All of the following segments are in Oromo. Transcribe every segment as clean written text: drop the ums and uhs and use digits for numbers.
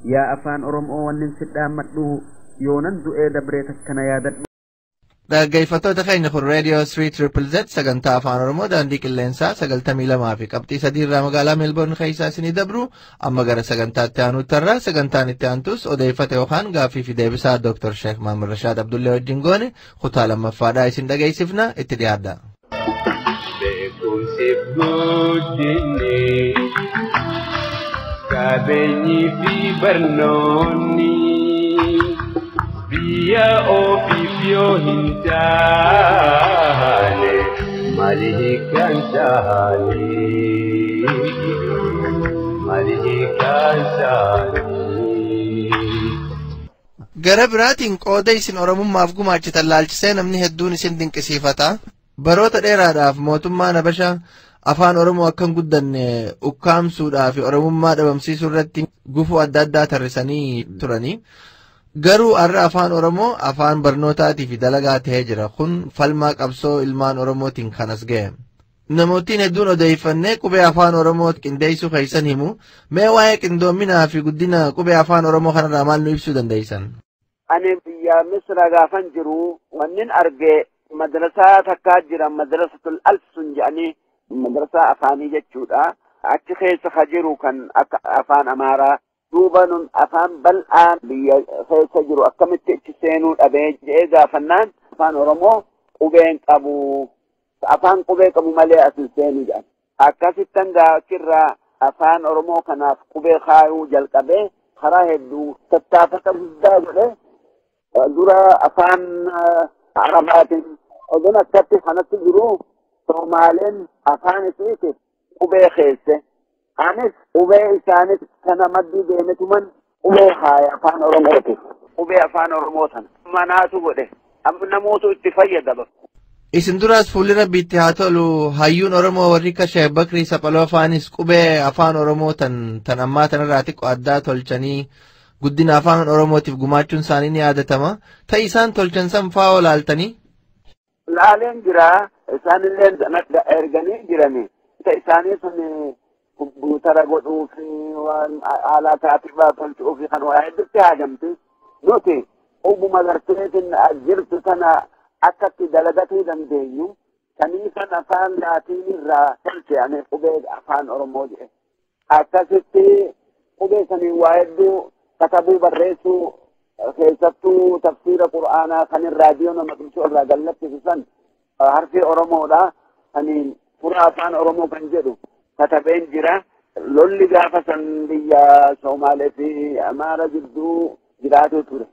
Yaa afaan Oromoo wannin si dhaammadhu yoonan du'ee dabree takkana yaadadhu. Dhaggeeffattoota keenya kun Reediyoo 3 Triple Z sagantaa afaan Oromoo daandii qilleensaa 92 fi qabxii 3 irraa magaalaa Meelboorn keessaa isinii dabru amma gara sagantaatti aanutti irraa sagantaan itti aantus odeeffate yookaan gaaffii fi deebisaa Dr. Sheekh Maamir Rashaad Abdullee wajjin goone kutaa lammaffaadhaa isin dhageessifna itti dhiyaadha. Beekumsiif guddinni qabeenyi fi barnoonni biyya ofiif yoo hin taane maali hiikaan isaanii? Maali hiikaan isaanii? Gara biraatiin qooda isin Oromummaaf gumaachitan laalchisee namni hedduun isin dinqisiifata. Baroota dheeraadhaaf mootummaan Habashaa afaan Oromoo akka hin guddanne ukkaamsuudhaa fi Oromummaa dhabamsiisuu irratti gufuu adda addaa tarrisanii turanii. Garuu har'a afaan Oromoo afaan barnootaatii fi dalagaa ta'ee jira. Kun falmaa qabsoo ilmaan Oromootiin kan as ga'e. Namootni hedduun odeeffannee qubee afaan Oromoo qindeessuu keessan himu. Mee waa'ee qindoominaa fi guddina qubee afaan Oromoo kanarraa maal nu ibsuu dandeessan? Ani biyya Misra gaafan jiru wannin arge madrasaa takkaa jira madrasatul alsun jedhanii madrasaa afaanii jechuudha. Achi keessa ka jiru kan akka afaan Amaaraa duuba nun afaan bal'aan biyya keessa jiru akkamitti itti seenuu dhabee jedhee gaafannaan afaan Oromoo qubeen qabu afaan qubee qabu malee as hin seenu jedhan. Akkasittan gaachirraa afaan Oromoo kanaaf qubee kaayuu jalqabee karaa hedduu tattaafata guddaa godhe dura afaan Arabaatiin odoon akkatti kanatti jiru Soomaaleen afaan isiitiif qubee keesse. Anis qubee isaanis kana maddii deemetuman qubee haaya afaan Oromootiif. Qubee afaan Oromoo sana manaatu godhe. Amma namootu itti fayyadama. Isin duraas fuulli rabbiitti haa tolu hayyuun Oromoo warri akka Sheekh Bakrii Saphaloo faanis qubee afaan Oromoo tan tan ammaa tanarraa xiqqoo addaa tolchanii guddina afaan Oromootiif gumaachuun isaanii ni yaadatama. Ta'e isaan tolchan san faa olaaltanii? Laaleen jira isaanillee erganii jirani. Isaanii sun kompiitara godhuu fi waan haala taatibaa tolchuu fi kan waa hedduutti haajamti. Nuti oguma garteetiin jirtu sana akka itti dalagatuu dandeenyu sanii san afaan laatiin irraa tolche ani qubee afaan Oromoo jedhe. Akkasitti qubee sanii waa hedduu katabuu barreessuu keessattuu tafsiira qur'aanaa kan raadiyoo nama qilchuu irraa gallabsisu san harfi Oromoodha. Saniin fura afaan Oromoo kan jedhu katabeen jira. Lolli gaafa san biyya Somaalee fi Amaara gidduu jiraatu ture.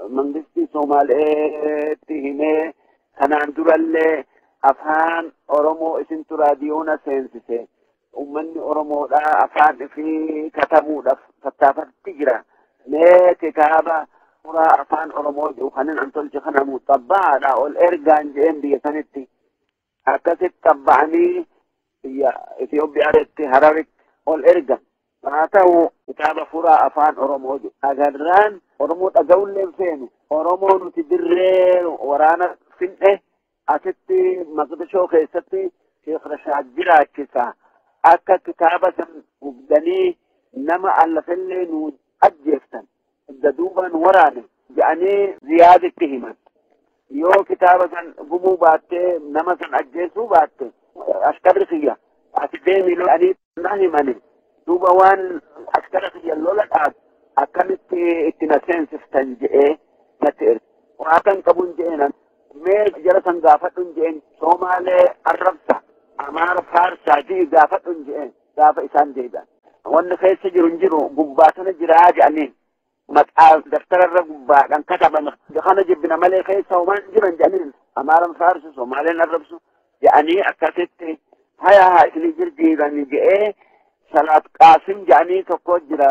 Mangisti Somaaleetti himee kanaan durallee afaan Oromoo isintu raadiyoona seensise. Uummanni Oromoodha afaan fi katabuudhaaf tattaafatti jira. Mee kitaaba furaa afaan Oromoo jedhu kanin an tolche kana muxabbaadha ol ergaan jedheen biyya sanitti. Akkasitti xabba'anii biyya Itoophiyaatti Hararitti ol ergan. Haa ta'u kitaaba furaa afaan Oromoo jedhu. Agarraan Oromoo dhaga'ullee hin feenu. Oromoo nuti dirree waraana finne asitti Maqdishoo keessatti Sheekh Rashaad jiraachisa. Akka kitaaba san gubdanii nama allafillee nu ajjeeftan. Duubaan waraane jedhanii Ziyaaditti himan. Yoo kitaaba san gubuu baattee nama san ajjeesuu baatte askarri kiyya ati deemi jedhanii na himani. Duuba waan askara kiyya lola dhaabu akkamitti itti na seensiftan jedhee natti erge. Waa kan qabun jedheen mee jara san gaafadhun jedheen Somaalee arrabsa Amaara faarsaa ji'i gaafadhun jedheen gaafa isaan deebi'an. Wanni keessa jiru hin jiru gubbaa sana jiraa jedhaniin maqaa daftararra gubbaadhaan katabame. Kana jibbina malee keessa homaan jiran jedhaniin Amaaran faarsu Somaaleen arrabsu jedhanii akkasitti haya haa isinii jirjiiran jedhee Salaat Qaasim jedhanii tokko jira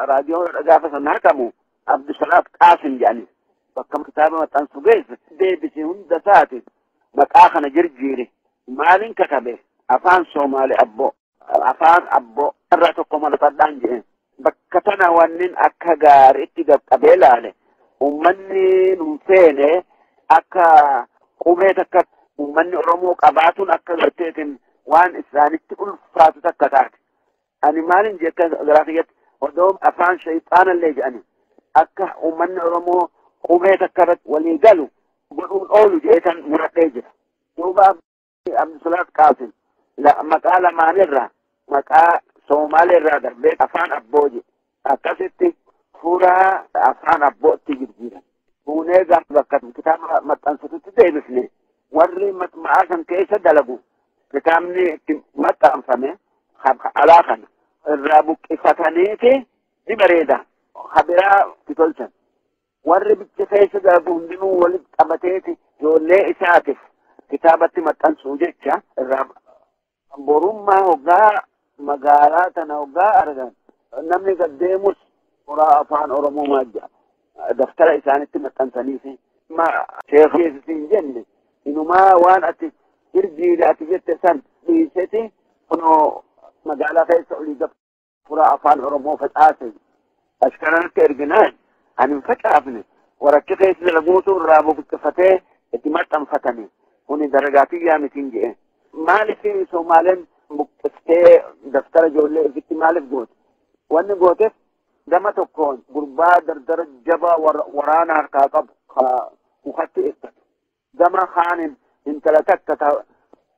raadiyoo gaafa san hakamu Abdusalaat Qaasim jedhanii bakka kitaaba maxxansu geesse deebisi hunda isaati maqaa kana jirjiire maaliin katabe afaan Soomaale abboo afaan abboo irraa tokko malatadhaan jedheen bakka tana wannin akka gaariitti qaqqabee laale uummanni nun feene akka qubee takka uummanni Oromoo qabaatuun akka garteetiin waan isaanitti ulfaatu takka taate. Ani maalin jee akka garaa kiyyatti Odoo afaan shayxaanallee jedhani akka uummanni Oromoo qubee takka irratti walii galu godhuun oolu jedhee muradhee jira. Duuba Abdusalaat Qaasim maqaa lamaanirraa maqaa Somaaleerraa darbee afaan abboo jedhe. Akkasitti fuuraa afaan abbootti jijjiiran. Fuunee bakka kitaaba maxxansitutti deebifne warri ma'aa san keessa dalagu kitaabni itti maxxanfame alaa kana irraa buqqifataniiti ni bareeda. Habiraa itti tolchan. Warri bicha keessa dalagu hundinuu walitti qabateeti ijoollee isaatiif kitaabatti maxxansuu jecha irraa borummaa hoggaa magaalaa tana hoggaa argan namni gad deemus furaa afaan Oromoo maal jedha daftara isaanitti maxxansaniifi ma sheekh hin jenne inumaa waan ati jirjiire ati jette san dhiiseti kunoo magaalaa keessa olii gad furaa afaan Oromoo facaase ashkaranatti erginaan ani hin facaafne warachi keessa dalaguutu irraa buqqifatee itti maxxanfatanii kuni daragaa kiyyaa mitiin jedhe. Maaliif Somaaleen buqqiftee daftara ijoollee ofitti maaliif goote? Wanni gooteef gama tokkoon gurbaa dardara jabaa waraana harkaa qabu mukatti ibsatu. Gama kaanin intala takka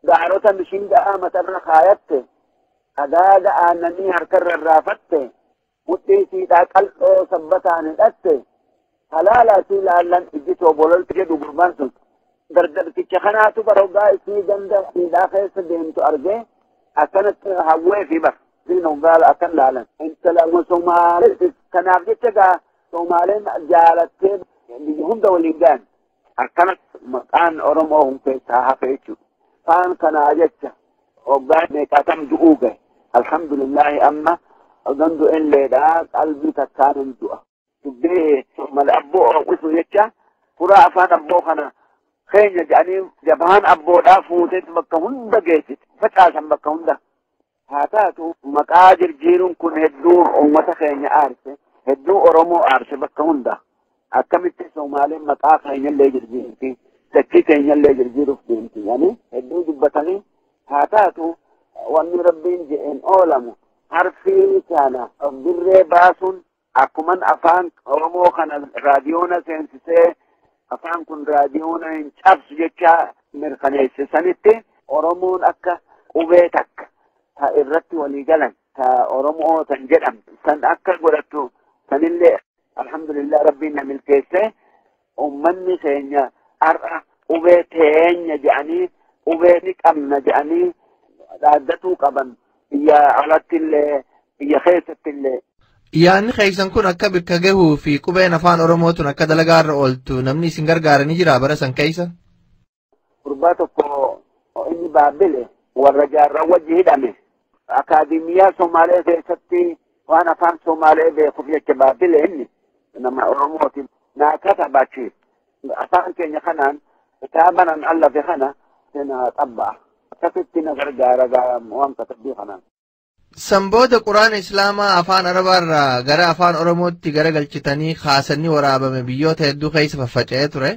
gaarota mishingaa matarra kaayatte adaada aannanii harkarra raafatte mudhii siidhaa qal'oo sabbataan hidhatte halaalaa sii laallan ijji toobololti jedhu gurbaan sun. Dardarticha kanaatu bara hoggaa isii ganda siidhaa keessa deemtu argee akkanatti hawwee fi bara. Siin hoggaa akkan laalan. Intala Somaalee kanaaf jecha gaa Somaaleen jaalattee biyya hunda waliin gahan. Akkanatti maqaan Oromoo hun keessaa hafe jechuudha. Afaan kanaa jecha hoggaa meeqaatam du'uu gahe. Alhamdulillahi amma odan du'elleedhaa qalbii takkaan hin du'a. Dubbii mala abboo hawwisu jecha furaa afaan abboo kana keenya jedhanii jabaan abboodhaa fuuteet bakka hunda geessite facaasan bakka hunda. Haa taatu maqaa jirjiiruun kun hedduu uummata keenya aarse hedduu Oromoo aarse bakka hunda. Akkamitti Somaaleen maqaa keenyallee jirjiirti dachii keenyallee jirjiiruuf deemti yani hedduu dubbatanii haa taatu wanni rabbiin jedheen oolamu harfii kana dirree baasuun akkuman afaan Oromoo kana raadiyoona seensisee afaan kun raadiyoona hin cabsu jecha mirkaneesse sanitti Oromoon akka qubee takka ta irratti walii galan ta Oromoo tan jedhamtu san akka godhattu sanillee alhamdulillah rabbiin na milkeesse ummanni keenya har'a qubee teenya jedhanii qubee ni qabna jedhanii dhaaddatuu qaban biyya alatti illee biyya keessatti illee. Yaanni keessan kun akka bakka gahuu fi qubeen afaan Oromoo tun akka dalagaa irra ooltu namni isin gargaara ni jira bara san keessa? Gurbaa tokko inni Baabbile warra jaarraa wajji hidhame akaademiyaa Somaalee keessatti waan afaan Somaalee beekuuf jecha Baabbile inni nama Oromooti naa katabachi afaan keenya kanaan kitaaba nan allafe kana na xabba'a akkasitti na gargaara waan katabbii kanaan. San booda quraana Islaamaa afaan Arabaarraa gara afaan Oromootti garagalchitanii kaasanii waraabame biyyoota hedduu keessa faffaca'ee ture.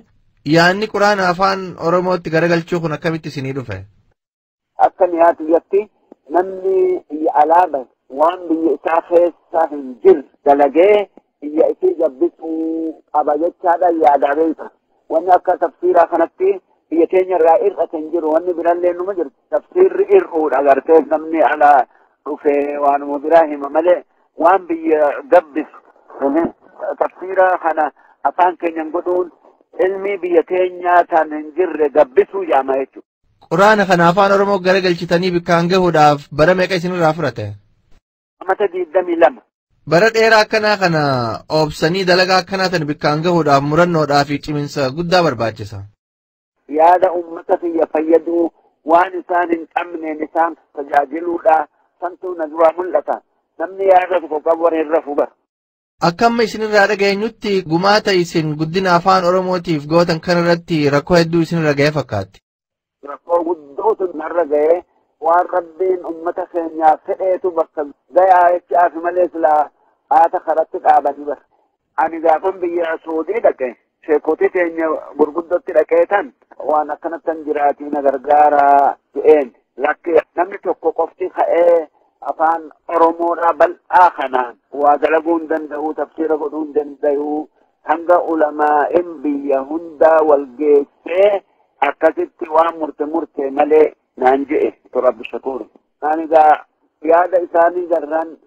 Yaanni quraana afaan Oromootti garagalchuu kun akkamitti isinii dhufe? Akka niyaatiyyatti namni biyya alaa bahe waan biyya isaa keessa hin jirre dalagee biyya isii gabbisuu qaba jechaadha yaadaa beeka. Wanni akka tafsiiraa kanatti biyya keenya irraa hir'ate hin jiru wanni birallee numa jiru. Tafsiirri hir'uudha agartee namni alaa dhufee waanuma biraa hima malee waan biyya gabbisu tafsiira kana afaan keenyan godhuun ilmi biyya keenyaa tan hin jirre gabbisuu jaama jechuudha. Quraana kana afaan Oromoo garagalchitanii bakkaan gahuudhaaf bara meeqa isinirraa fudhate? Amata 22. Bara dheeraa akkanaa kana oobsanii dalagaa akkanaa tan bakkaan gahuudhaaf murannoodhaa fi ciminsa guddaa barbaachisa. Yaada uummata kiyya fayyaduu waan isaan hin qabneen isaan tajaajiluudha. Santuu na duraa mul'ata. Namni yaada tokko qabu warra hin rafu bara. Akka amma isinirraa dhageenyutti gumaata isin guddina afaan Oromootiif gootan kanarratti rakkoo hedduu isinirra ga'ee fakkaatti. Rakkoo guddootu narra ga'ee waan rabbiin uummata keenyaaf fedheetu bakka gayaa jechaaf malee silaa haata karatti dhaabanii bara. Ani gaafan biyya Suudii dhaqe sheekotii keenya gurguddootti dhaqee tan waan akkanattan jiraatii na gargaaraa je'een. Lakki namni tokko qofti ka'ee Afaan Oromoodhaa bal'aa kanaan waa dalaguu hin danda'u, tafsiira godhuu hin danda'u, hanga ulamaa'in biyya hundaa wal geessee akkasitti waan murte murte malee naan je'e Dr. Abdushakuur. Naan egaa yaada isaanii garraan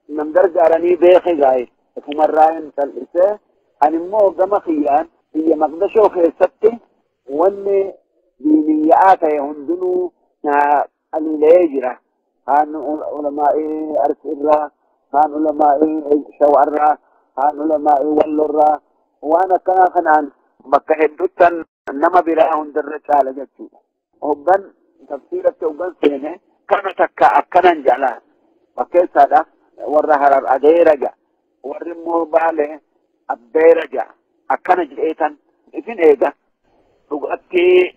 nam gargaaranii beeke gaaye ofumarraa hin cal'isee ani immoo gama kiyyaan biyya Maqdashoo keessatti wanni diiniyyaa ta'e hundinuu naa qaliilee jira. Kaan ulamaa'ii Arsii irraa, kaan ulamaa'ii Shawaa irraa, kaan ulamaa'ii Walloo irraa waan akkanaa kanaan bakka hedduuttan nama biraa hundarra caala jechuudha. Hoggan tafsiiratti hoggan seene kana takka akkanan jaalaa fakkeessaadhaaf warra Harar adeera ja'a, warri immoo Baalee abbeera ja'a, akkana jedheetan isin eega. Dhugatti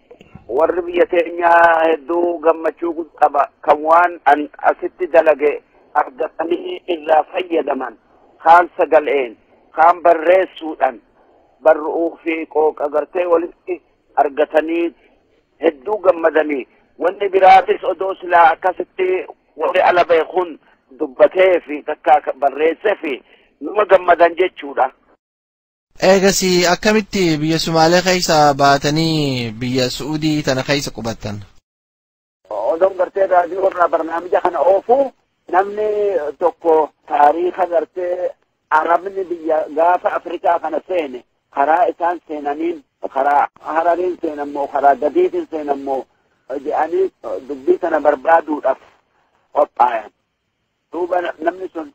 warri biyya teenyaa hedduu gammachuu qaba kan waan an asitti dalage argatanii irraa fayyadaman, kaan sagaleen, kaan barreessuudhaan, barru'uu fi qooqa gartee walitti argatanii hedduu gammadanii. Wanni biraatis odoo silaa akkasitti warri ala bahe kun dubbatee fi takka barreessee fi numa gammadan jechuudha. Eegasii akkamitti biyya Sumaalee keessa baatanii biyya Su'uudii tana keessa qubattan? Odoon gartee raadiyoo irraa barnaamija kana oofu namni tokko taariika gartee Arabni biyya gaafa Afrikaa kana seene karaa isaan seenaniin, karaa Harariin seenammoo karaa gadiitiin seenammoo jedhanii dubbii kana barbaaduudhaaf qophaayan. Duuba namni sun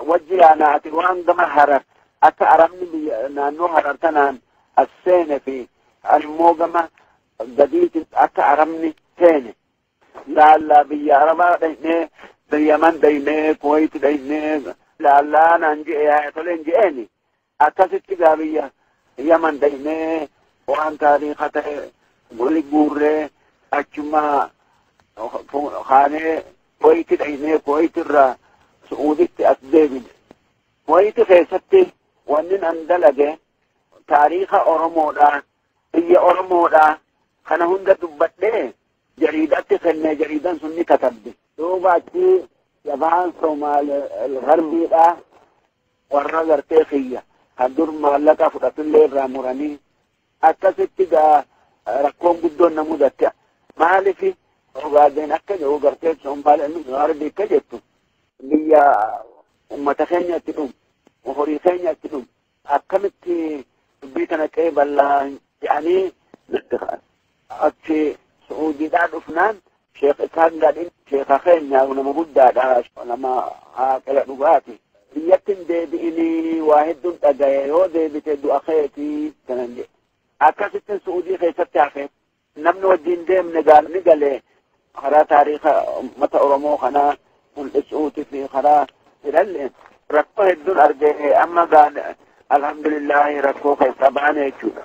wajji yaana ati waan gama Harar akka Arabni biyya naannoo Harar tanaan as seene fi immoo gama gadiitiin akka Arabni seene. Laallaa biyya Arabaa dhaynee, Yaman dhaynee, Kuwait dhaynee, laallaa naan je'e toleen je'eeni. Akkasitti gaa biyya Yaman dhaynee waan taariika ta'e wali guurree achuma kaanee Kuwait dhaynee Kuwait irraa Su'uuditti as deebine. Kuwait keessatti wanni an dalage taariika Oromoodhaa, biyya Oromoodhaa kana hunda dubbadhee jariidatti kennee jariidan sun ni katabde. Duuba achi jabaan Somaalee garbiidhaa warra gartee kiyya kan dur maallaqa fudhatullee irraa muranii akkasitti gaa rakkoon guddoon na mudatte. Maaliif Ogaadeen akka jiru gartee Somaalee garbii akka jettu biyya uummata keenya itti dhumu, horii keenya itti dhumu, akkamitti dubbii kana qeeballaa jedhanii natti ka'an. Achi Su'uudiidhaa dhufnaan Sheekh Isaan Gadhin sheeka keenya nama guddaadha, nama haaqila dhugaati. Biyyatti hin deebi'inii waa hedduun dhagaye, yoo deebite du'a keetii kanan jedhe. Akkasittiin Su'uudii keessatti hafe namni wajjin deemne gaanni galee karaa taariika uummata Oromoo kanaa mul'isuuti fi karaa hidhallee rakkoo hedduun arge, amma gaan alhamdulillahi rakkoo keessa baane jechuudha.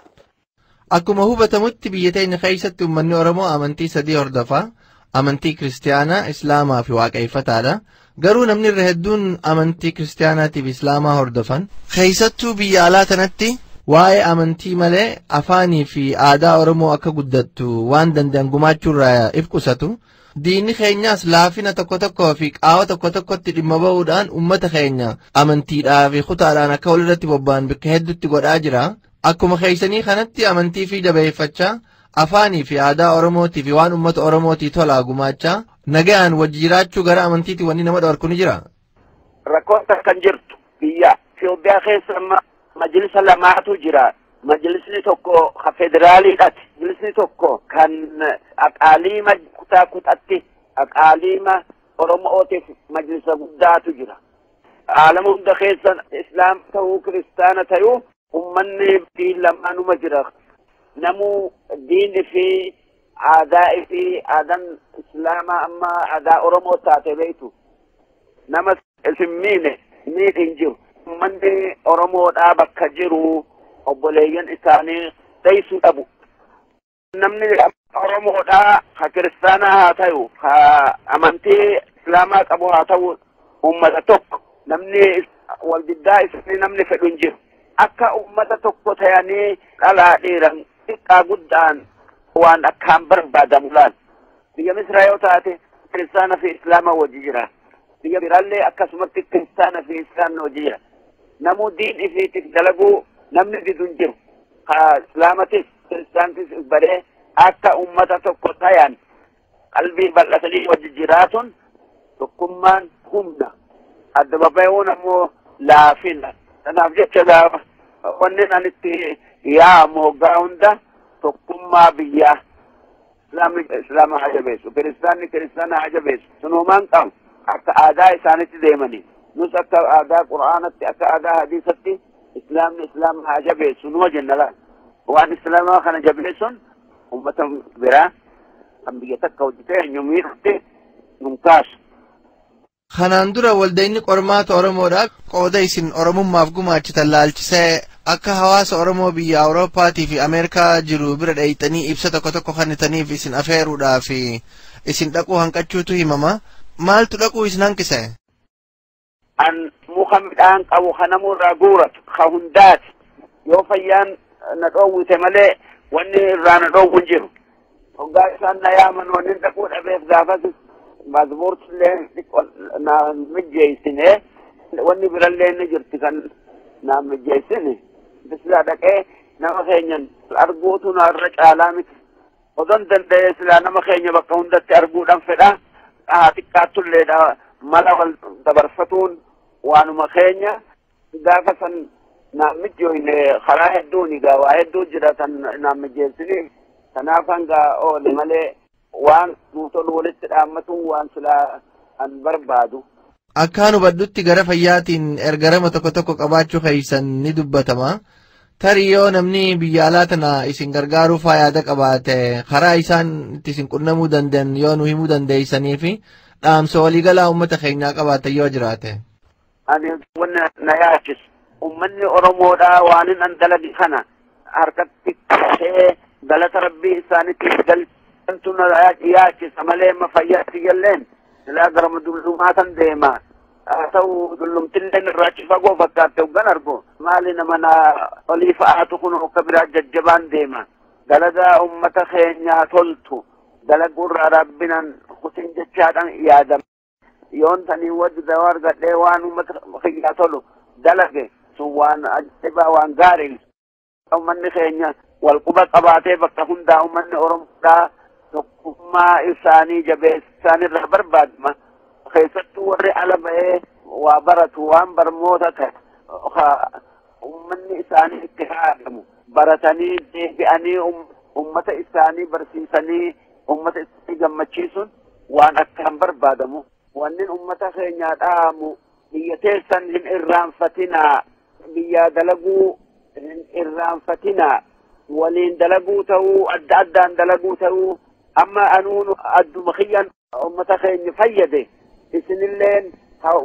Akkuma hubatamutti biyya teenya keessatti uummanni Oromoo amantii sadii hordofa. Amantii Kiristaanaa, Islaamaa fi Waaqeffataadha. Garuu namni irra hedduun amantii Kiristaanaatiif Islaamaa hordofan. Keessattuu biyya alaa tanatti waa'ee amantii malee afaanii fi aadaa Oromoo akka guddattu waan danda'an gumaachuurraa if qusatu. Diinni keenyaas laafina tokko tokkoo fi qaawa tokko tokkotti dhimma ba'uudhaan uummata keenya amantiidhaa fi kutaadhaan akka walirratti bobba'an bakka hedduutti godhaa jira. Akkuma keessanii kanatti amantii fi jabeeffachaa afaanii fi aadaa Oromootii fi waan uummata Oromootii tolaa gumaachaa nagaan wajji jiraachuu gara amantiitti wanni nama dhorku ni jira. Rakkoon kan jirtu biyya Itoophiyaa keessa amma majlisa lamaatu jira. Majlisni tokko ka federaaliidhaati. Majlisni tokko kan aqaaliima kutaa kutaatti aqaaliima Oromootiif majlisa guddaatu jira. Aalama hunda keessa Islaam ta'uu Kiristaana ta'uu ummanni diin lamaanuma jira. Namuu diinii fi aadaa fi aadaan Islaamaa amma aadaa Oromoo taate beektu. Nama isin miine miidhi hin jiru. Ummanni Oromoodhaa bakka jiru obboleeyyan isaanii dheessuu dhabu. Namni Oromoodhaa ka kiristaanaa haa ta'u, ka amantii Islaamaa qabu haa ta'u, uummata tokko namni waldiddaa isaanii namni fedhu hin jiru. Akka uummata tokko ta'anii dhalaa dhiiran xiqqaa guddaan waan akkaan barbaadamu laal. Biyya Misraa yoo taate kiristaana fi Islaama wajji jira. Biyya biraallee akkasumatti kiristaana fi islaamni hojii jira. Namuu diin ifiitiif dalaguu namni didu hin jiru. Islaamatis kiristaantis baree akka ummata tokko tayan qalbii bal'atanii wajji jiraatun tokkummaan humna. Adda babayuun ammoo laafina. Kanaaf jecha gaafa wanni ani itti yaamu hoggaa hunda tokkummaa biyyaa. Islaamni islaama haa jabeessu, kiristaanni kiristaana haa jabeessu. Sunumaan qabu akka aadaa isaanitti deemanii. Nus akka aadaa Qur'aanatti, akka aadaa hadiisatti islaamni islaama haa jabeessu numa jenna laal. Waan islaamaa kana jabeessuun ummata biraa kan biyya takka hojjetee eenyumiitti nun kaasu. Kanaan dura waldeenni qormaata Oromoodhaa qooda isin Oromummaaf gumaachitan laalchisee akka hawaasa Oromoo biyya Awurooppaatii fi Ameerikaa jiru bira dheeyxanii ibsa tokko tokko kennitaniif isin afeeruudhaa fi isin dhaquu hanqachuutu himama. Maaltu dhaquu isin hanqise? An muka midhaan qabu kanamurraa guuratu ka hundaati. Yoo fayyaan na dhoowwite malee wanni irraa na dhoowwu hin jiru. Hoggaa isaan na yaaman wanni dhaquu dhabeef gaafas paaspoortillee na mijjeessine, wanni birallee ni jirti kan na mijjeessine. Silaa dhaqee nama keenyan arguutu narra caalaa miti. Odoon danda'ee silaa nama keenya bakka hundatti arguudhaan fedha. Haa xiqqaattulleedha mala wal dabarfatuun waanuma keenya gaafa san na mijjooyne karaa hedduun egaa waa hedduu jira kan na mijjeessini. Kanaaf hanga oole malee waan nuu tolu walitti dhaammatuun waan silaa an barbaadu. Akkaan hubadhutti gara fayyaatiin ergarama tokko tokko qabaachuu keessan ni dubbatama. Tarii yoo namni biyya alaa tana isin gargaaruu faa yaada qabaate karaa isaan itti isin qunnamuu danda'an yoo nu himuu dandeessanii fi dhaamsa waliigalaa uummata keenyaa qabaate yoo jiraate. Ani wanni na yaachisu uummanni Oromoodhaa waan hin dalage kana harkatti qabatee galata rabbii isaanitti galchantu na yaachisa malee ma fayyaatti jalleen silaa garama dullumaa kan deema. Haa ta'u dullumtilleen irraa achi fagoo fakkaatte hoggan argu maali nama na olii fa'aatu kun akka biraa jajjabaan deema. Dalagaa uummata keenyaa toltu dalaguurraa rabbinan kutin jechaadhaan yaadama. Yoon tanii wajji dawaa argadhee waan uummata kiyyaa tolu dalage sun waan ajaa'ibaa waan gaarii. Uummanni keenya wal quba qabaatee bakka hundaa uummanni Oromoodhaa tokkummaa isaanii jabeessa isaanirraa barbaadama. Keessattuu warri ala bahee waa baratu waan barmoota ta'e uummanni isaanii itti haadamu baratanii deebi'anii uummata isaanii barsiisanii uummata isaanii gammachiisuun waan akkaan barbaadamu. Wanni uummata keenyaa dhaamu biyya teessan hin irraanfatinaa, biyya dalaguu hin irraanfatinaa, waliin dalaguu ta'uu adda addaan dalaguu ta'uu amma anuun adduma kiyyaan uummata keenya fayyade. Isinilleen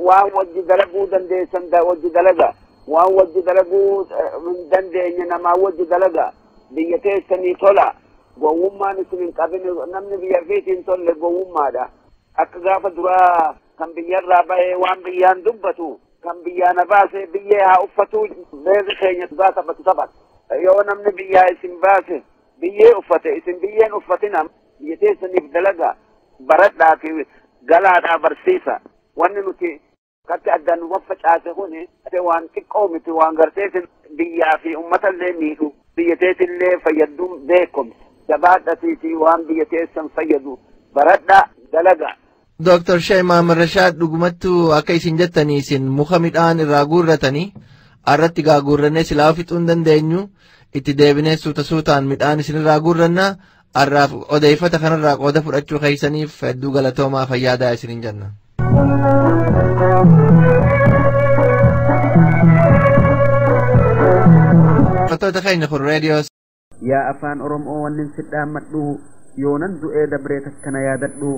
waan wajji dalaguu dandeessan wajji dalaga, waan wajji dalaguu hin dandeenye namaa wajji dalaga. Biyya teessanii tola, gowwummaan isin hin qabin. Namni biyya ofiitiin hin tolle gowwummaadha. Akka gaafa duraa kan biyyarraa bahee waan biyyaan dubbatu kan biyyaana baase biyyee haa uffatu beerri keenya dhugaa taphatu taphata. Yoo namni biyyaa isin baase biyyee uffate isin biyyeen uffatina. Biyya teessaniif dalaga baradhaa fi galaadhaa barsiisa. Wanni nuti katti addaan nu facaase kuni waan xiqqoo miti, waan garteetin biyyaa fi uummata illee miidhu biyya teetillee fayyadduun beekumsa. Jabaadhatiitii waan biyya teessan fayyadu baradhaa dalaga. Dooktar Sheekh Mahamad Rashaad dhugumattuu akka isin jettanii isin muka midhaan irraa guurratanii irratti gaa guurrannee silaa fixuu hin dandeenyu itti deebinee suuta suutaan midhaan isin irraa guurranna har'aaf odeeffata kanarraa qooda fudhachuu keessaniif hedduu galatoomaa fayyaadaa isiniin jenna. Fattoota keenya kun reediyoo Yaa afaan Oromoo wannin si dhaammadhu yoonan du'ee dabree takkana yaadadhu.